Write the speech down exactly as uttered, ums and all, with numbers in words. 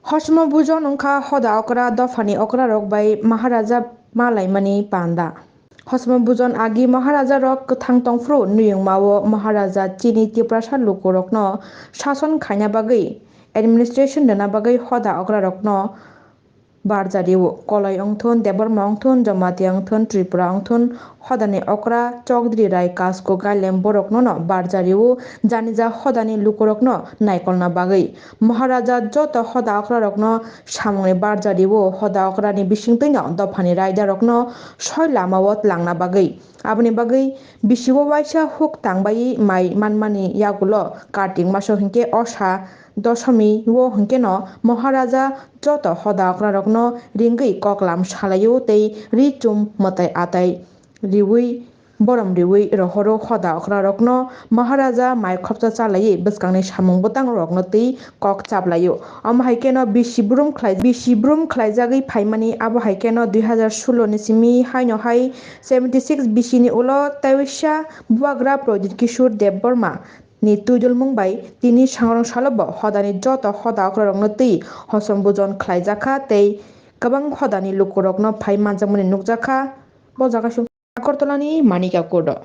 Hosmo bujon wngkha hoda okra dophani okrarok bai Maharaja malaimani panda. Hosmo bujon agi Maharaja rok kwthang tongphuru nuyungmao Maharaja chini Tiprasa lukurokno sason khaina bagwi, administration rwna bagwi hoda okrarokno barjario. Koloi wngthun, Debbarma wngthun, Jamatia wngthun, Tripura wngthun, hodani okra Chokdri Rai Kasko Gailem boroknono barjario, janija hodani lukurokno naikolna bagwi. Maharaja joto hoda okrarokno samungni barjario, hoda okrani bisingtwino dophani raidarokno soi lamao tlangna bagwi. Aboni bagwi bisio waisa huk tangbai mai manmani yagulo Kartik maso hinkhe osa dosomi o hinkhe no Maharaja joto hoda okrarokno ringwi koklam salaio tei ri chum mwtai atai riwi borom riwi rohoro hoda okrarokno Maharaja mai khopsa chalaiwi bwskangni samung bwtangrokno twi kok chaplaio. Omo hai kheno bisi brum khlai-, bisi brum khlaijagwi phaimani abo hai kheno dui hazar solo ni simi haino hai seventy six bisi ni ulo Tewisa Bubagra Pradyut Kishore Debbarma ni twidulmung bai tini sangrong salo bo hodani joto hoda okrarokno twi hosom bujon khlaijakha tei kwbang hodani lukurokno phai manjakmani nukjakha. Bo jaga sung Agartala ni Manika Kodo.